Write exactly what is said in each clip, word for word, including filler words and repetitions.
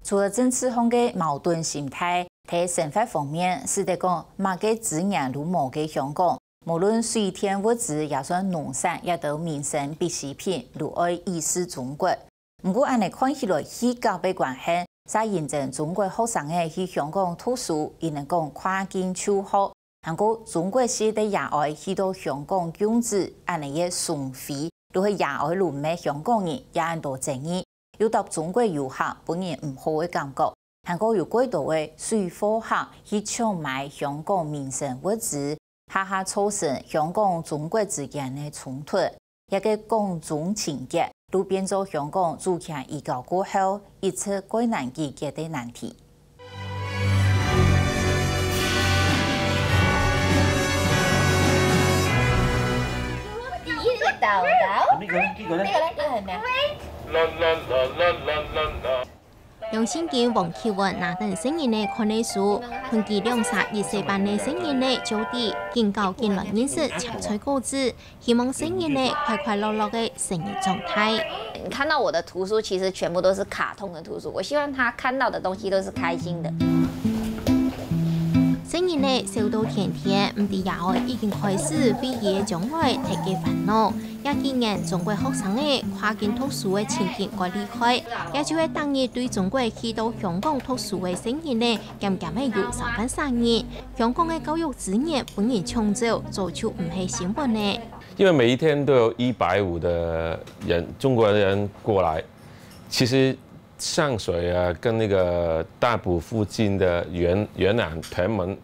除了政治上个矛盾心態，在生活方面，使得講麼个資源都無个香港，無論水電物資，也算農產，也都民生必需品，都愛依恃中國。毋過恁呢看起來，去搞个關係，煞引致中國學生仔去香港讀書，也能講跨境就學，還過中國式个爺哀去到香港供職，恁呢个送飛，都係爺哀摎乜香港人也恁多爭議，又搭中國遊客分人毋好个感覺，還過有過多个水貨客去搶買香港民生物資，下下造成香港中國之間个衝突。這个港中情結，都變做香港主權移交過後，一直蓋難解決个難題。第一个豆豆，那个呢？那个呢？那个呢？楊信金、黃啟文拿等細人仔看个書，同佢兩儕一歲半个細人仔Jody，緊搞緊來認識青菜果子，希望細人仔快快樂樂个成人長大。你看到我的圖書，其實全部都是卡通的圖書，我希望他看到的東西都是開心的。細人仔笑到天天，毋知爺哀已經開始為佢个將來忒个煩惱。這幾年，中國學生仔跨境讀書个情景蓋厲害，也就係逐日對中國去到香港讀書个細人仔，漸漸仔有三分三人。香港个教育資源分人搶走，早就毋係新聞了。因為每一天都有一百五的人，中國人過來，其實上水啊，跟那個大埔附近的元，元朗、屯門，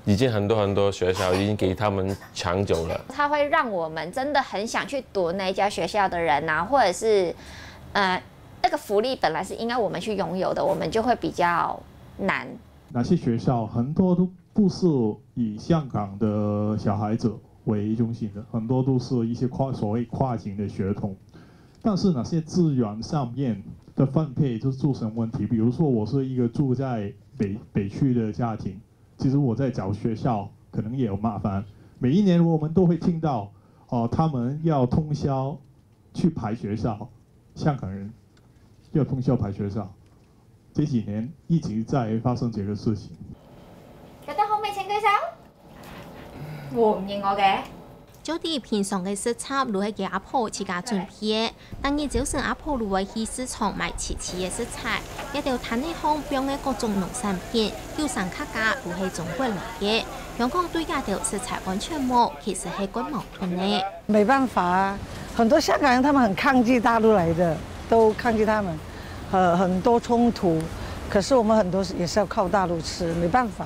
已經很多很多學校已經給他們搶走了。它會讓我們真的很想去讀那家學校的人啊，或者是，呃，那個福利本來是應該我們去擁有的，我們就會比較難。哪些學校很多都不是以香港的小孩子為中心的，很多都是一些跨，所謂跨境的血統。但是哪些資源上面的分配就出現問題。比如說，我是一個住在北，北區的家庭，其實我在找學校可能也有麻煩。每一年我們都會聽到，哦，他們要通宵去排學校，香港人要通宵排學校。這幾年一直在發生這個事情。覺得好味，請舉手。我唔認我嘅。Jody平常个食材都係佢阿婆自家準備个，逐日朝晨阿婆都會去市場買齊齊个食材，這兜攤仔項放个各種農產品，有成客家都係中國來个。香港對這兜食材安全無，其實係蓋矛盾个。沒辦法啊，很多香港人他們很抗拒大陸來的，都抗拒他們，呃，很多衝突。可是我們很多也是要靠大陸吃，沒辦法。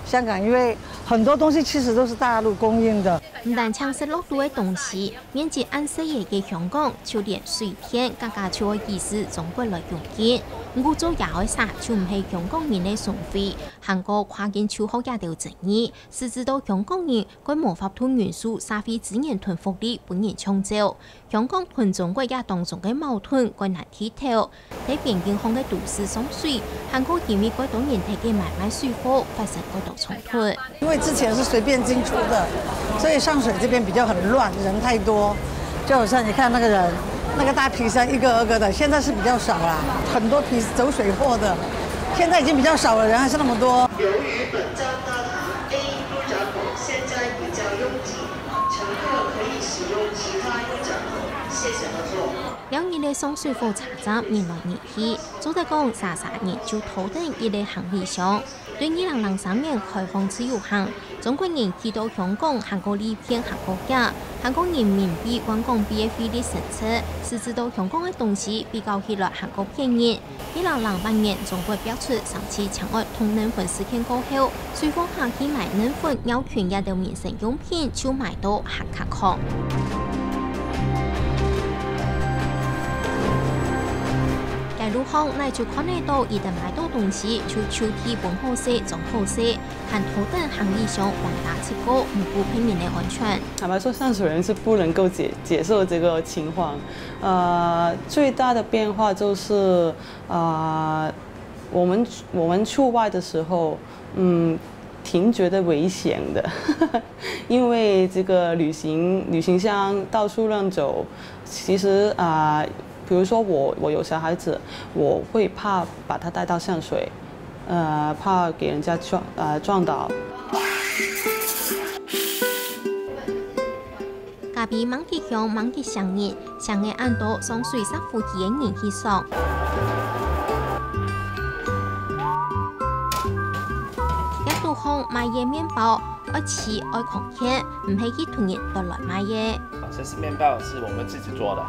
香港因為很多東西其實都是大陸供應的。毋單淨食落肚个東西，面積恁細个香港，就連水電價格就愛依恃中國來供應。毋過做爺哀儕就毋係香港人个送飛，還過跨境求學這兜爭議，使致到香港人 蓋無法度忍受社會資源同福利分人搶走。香港同中國這當中个矛盾蓋難低頭。在邊境項个都市上水，還過因為蓋多人在該買賣水貨，發生蓋多衝突。因為之前是隨便進出的，所以上水這邊比較很亂，人太多。就好像你看那個人，那個大皮箱一個二個的，現在是比較少啦，很多皮走水貨的，現在已經比較少了，人還是那麼多。由於本站搭乘 A入站口現在比較擁擠，乘客可以使用其他入站口。謝謝合作。尞日个上水火車站人來人去，做得講儕儕人就拖等一个行李箱。對二零零三年開放自由行，中國人去到香港還過利便還過遽，還過人民幣換港幣个匯率升值，使致到香港个東西比較起來還過便宜。 二零零八年，中國逼出三七檉案同奶粉事件過後，水貨客去買奶粉、尿芩這兜民生用品就買到還較貴。街路項，哪就看得到佢等買到東西，就抽屜分好勢、裝好勢，還拖等行李箱橫打直過，毋顧別人个安全。坦白說，上水人是不能夠接，接受這個情況。呃，最大的變化就是， 啊，我們，我們出外的時候，嗯，挺覺得危險的，因為這個旅行，旅行箱到處亂走，其實，啊，比如说我我有小孩子，我会怕把他带到上水，呃，怕给人家撞呃撞倒。隔壁吂幾鄉吂幾成人，成个恁多上水石湖區个人去爽。這肚項賣个麵包，愛試愛看見，毋係去同人討來買个。这是面包，是我们自己做的。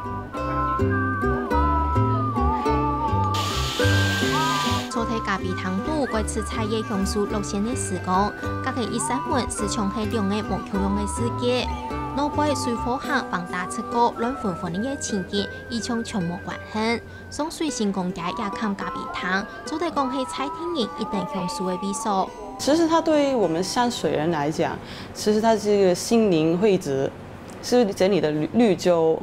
坐在咖啡廳肚，該自在个享受樂仙个時光，隔个一扇門，就像係兩个無共樣个世界。外背水貨客橫打直過，亂紛紛个情景，已經全無關係。上水新光街夜間咖啡廳，做得講係在地人一等享受个位所。其实它对于我们山水人来讲，其实它是一个心灵惠子，是整理的绿绿洲。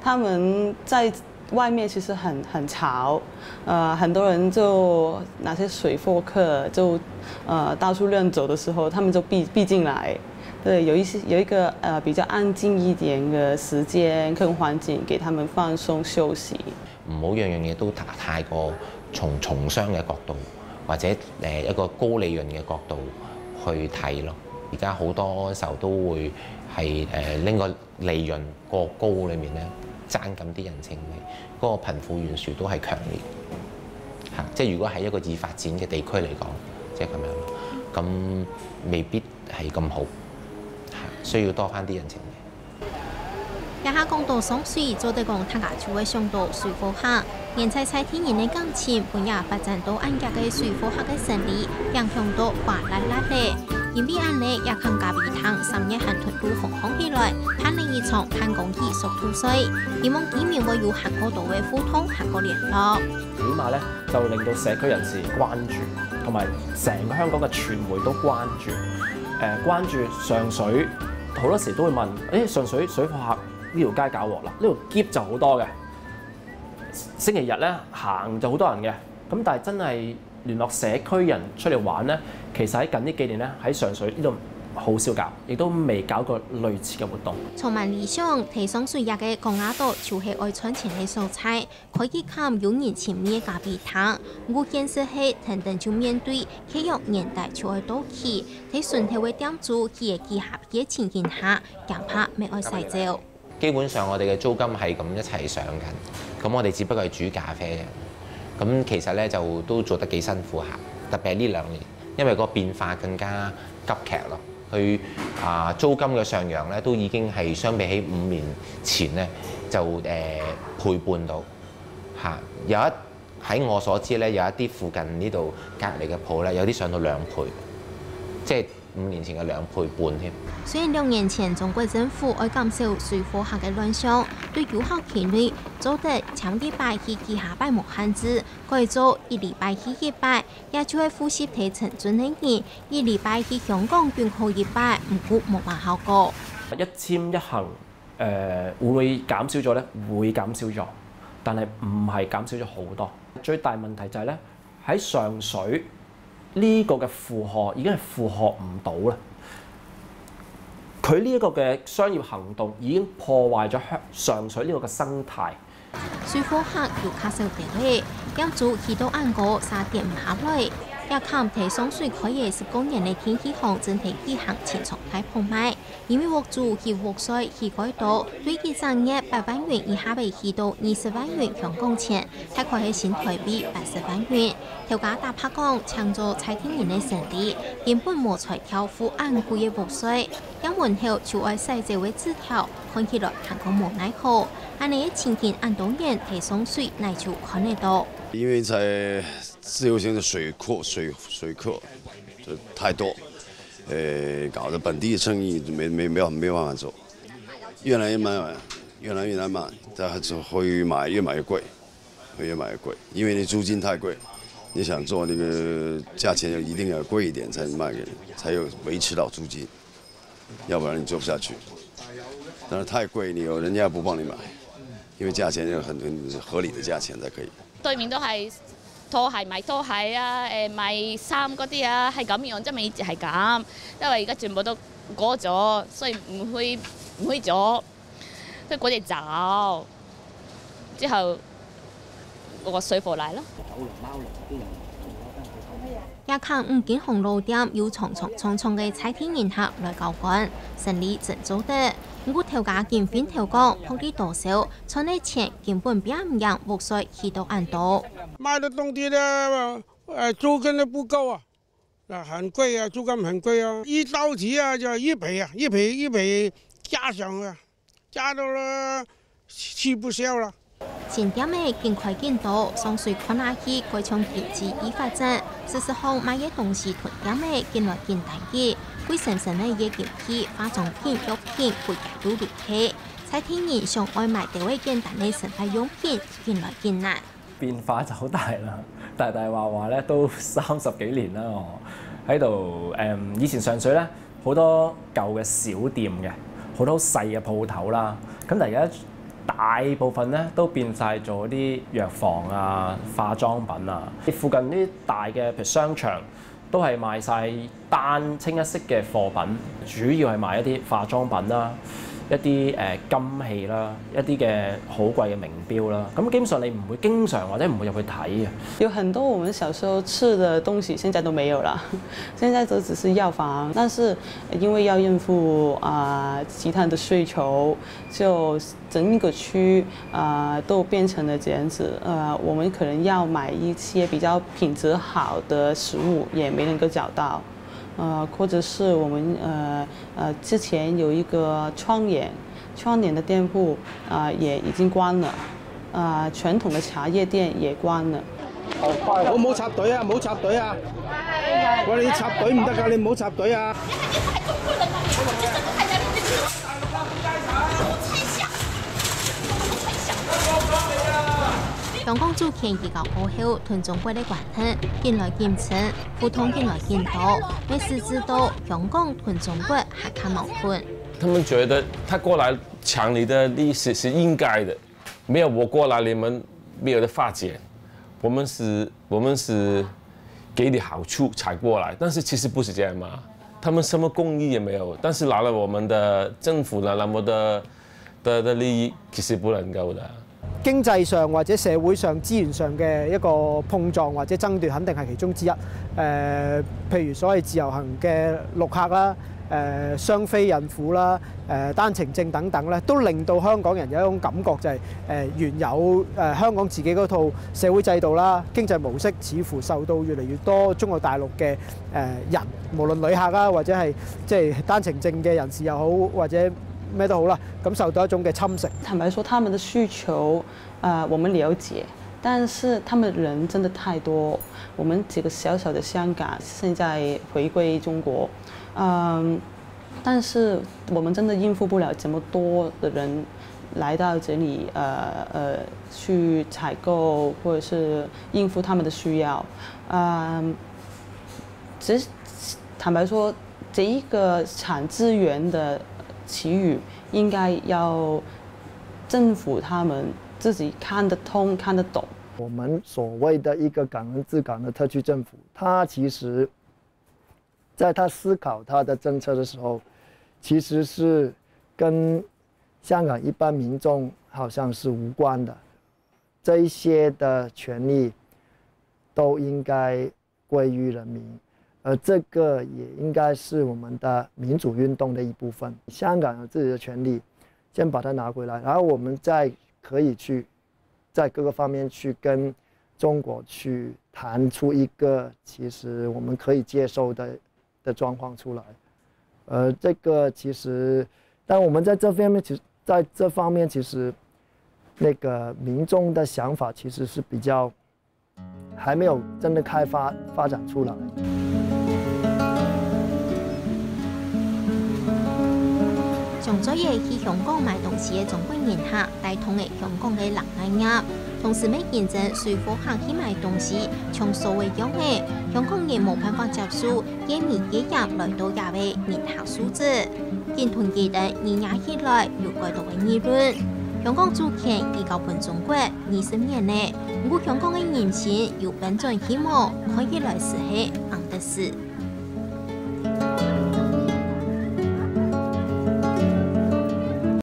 他们在外面其实很很潮，呃，很多人就那些水货客就呃到处乱走的时候，他们就避避进来。对，有一些有一个呃比较安静一点的时间跟环境，给他们放松休息。唔好樣樣嘢都太太過從從商嘅角度，或者誒一個高利潤嘅角度去睇咯。而家好多時候都會係誒拎個利潤過高裏面咧，爭緊啲人情味，嗰個貧富懸殊都係強烈嚇。即係如果喺一個已發展嘅地區嚟講，即係咁樣，咁未必係咁好嚇，需要多翻啲人情味。這下講到上水，做得講大家就會想到水貨客。現在在地人个感情，分這發展到恁遽个水貨客个生理，影響到嘩啦啦咧。因為恁呢，夜間咖啡廳三月還吞都封放起來，辦理一場辦公室縮肚睡，希望居民會有還過多个互動，還過聯絡。起碼咧就令到社區人士關注，同埋成個香港嘅傳媒都關注。誒、關注上水，好多時都會問：誒、上水水貨客呢條街搞鑊啦，呢度夾就好多嘅。星期日咧行就好多人嘅，咁但係真係聯絡社區人出嚟玩咧，其實喺近呢幾年咧喺上水呢度好少搞，亦都未搞過類似嘅活動。充滿理想，提上水這个講啊到就係愛賺錢个所在。 開幾間有人情味个咖啡廳，毋過現實係跈等就面對契約年底就愛到期，在脣頭个店主佢个幾下个情形下，驚怕乜愛徙走。基本上我哋嘅租金係咁一齊上緊，咁我哋只不過係煮咖啡嘅，咁其實咧就都做得幾辛苦下，特別係呢兩年，因為個變化更加急劇咯。佢啊租金嘅上揚咧，都已經係相比起五年前咧就誒、呃、倍半到。 嚇，有一喺我所知咧，有一啲附近呢度隔離嘅鋪咧，有啲上到兩倍，即係五年前嘅兩倍半添。雖然兩年前中國政府愛減少水貨客个亂象，對遊客區內做得請一擺去幾下擺無限制，改做一禮拜去一擺，也就係負責提成準个人，一禮拜去香港緊去一擺，毋過無麼效果。一簽一行，誒、會唔會減少咗咧？會減少咗，但係唔係減少咗好多。最大問題就係咧，喺上水呢個嘅負荷已經係負荷唔到啦。佢呢一個嘅商業行動已經破壞咗香上水呢個嘅生態。水貨客有較少兜仔，店主去到恁高，儕跌毋下來，也看毋得上水開个十過年个電器行正在舉行清倉大拍賣。因為屋主佢屋稅佢改多，對一隻月八萬元以下个去到二十萬元香港錢，大概係新台幣八十萬元。頭家打白講，淨做在地人个生理，根本無才調付恁貴个屋稅。 店門口就愛徙走个紙條，看起來還過無奈何。恁呢个情景恁多年在上水哪就看得到。因為在自由行的水庫水水客就太多，呃，搞得本地的生意没没没有没有办法做，越来越慢，越来越难买，大家只会买越买越贵，会越买越贵，因为那租金太贵，你想做那个价钱要一定要贵一点才卖给你，才有维持到租金。 要不然你做不下去。但是太贵，你有人家不帮你买，因為價錢要很很合理的價錢才可以。對面都係拖鞋賣拖鞋啊，誒賣衫嗰啲啊，係咁樣，真係一直係咁。因為而家全部都過咗，所以唔會唔會做，所以佢哋走之後。我水果來了。夜間五金行老店有長長長長个在地人客來交關，生理真做得。毋過頭家金輝頭講，薄利多銷，賺个錢根本比毋贏屋稅起到恁多。賣的東西呢，呃，租金都不夠啊，那很貴啊，租金很貴啊，一到期啊，就一賠啊，一賠一賠加上啊。 加到了吃不消了。新店仔緊開緊多，上水看下去，蓋像經濟一發展，事實上賣个東西同店仔緊來緊單个，貴生生个月經期、化妝品、藥品，歸家都攏係。在地人想愛買兜仔簡單个生活用品，緊來緊難。 變化就好大啦，大大話話咧都三十幾年啦哦，喺度誒，以前上水咧好多舊嘅小店嘅，好多細嘅鋪頭啦，咁但而家大部分咧都變晒做啲藥房啊、化妝品啊，附近啲大嘅譬如商場 都係賣晒單清一色嘅貨品，主要係賣一啲化妝品啦，一啲誒金器啦，一啲嘅好貴嘅名錶啦。咁基本上你唔會經常或者唔會入去睇嘅。有很多我們小時候吃的東西，現在都沒有了。現在都只是藥房，但是因為要應付啊、其他的需求，就整個區啊、都變成了這樣子。呃，我們可能要買一些比較品質好的食物，也沒能夠找到。呃，或者是我們呃呃之前有一個窗簾，窗簾的店鋪啊、也已經關了，啊、傳統的茶葉店也關了。我冇插隊啊，冇插隊啊！我哋插隊唔得㗎，你冇插隊啊！香港主權移交過後，同中國个關係緊來緊深，互動緊來緊多，乜使致到香港同中國還較矛盾。他們覺得他過來搶你的利益是是應該的，沒有我過來，你們沒有的發展，我們是我們是給你好處才過來，但是其實不是這樣嘛。他們什麼公義也沒有，但是拿了我們的政府，拿了我們的的的利益，其實不能夠的。經濟上或者社會上資源上嘅一個碰撞或者爭奪，肯定係其中之一。誒、譬如所謂自由行嘅陸客啦，誒、雙非孕婦啦，誒、單程證等等咧，都令到香港人有一種感覺，就係、誒、原有誒、香港自己嗰套社會制度啦、經濟模式，似乎受到越嚟越多中國大陸嘅誒、人，無論旅客啊，或者係即係單程證嘅人士又好，或者咩都好啦，感受到一種嘅侵蝕。坦白說，他們的需求，呃，我們了解，但是他們人真的太多。我們這個小小的香港，現在回歸中國，嗯，但是我們真的應付不了這麼多的人來到這裡，呃呃，去採購或者是應付他們的需要，嗯，其實坦白說，這一個產資源的區域應該要政府他們自己看得通、看得懂。我們所謂的一個港人治港的特區政府，它其實在它思考它的政策的時候，其實是跟香港一般民眾好像是無關的。这一些的权利都应该归于人民，而这个也应该是我们的民主运动的一部分。香港有自己的权利，先把它拿回来，然后我们再可以去在各个方面去跟中国去谈出一个其实我们可以接受的的状况出来。呃，这个其实，但我们在这方面，其实在这方面，其实那个民众的想法其实是比较还没有真的开发发展出来。上載个去香港買東西个中國人客，帶動了香港个零售業，同時乜見證水貨客去買東西，像掃个樣仔。香港人無辦法接受， 越賣越嚴來到這位人客素質，緊同佢等二廿起來有蓋多个議論。香港主權移交分中國二十年了，毋過香港个人心有翻轉去無？看起來斯係恁得勢。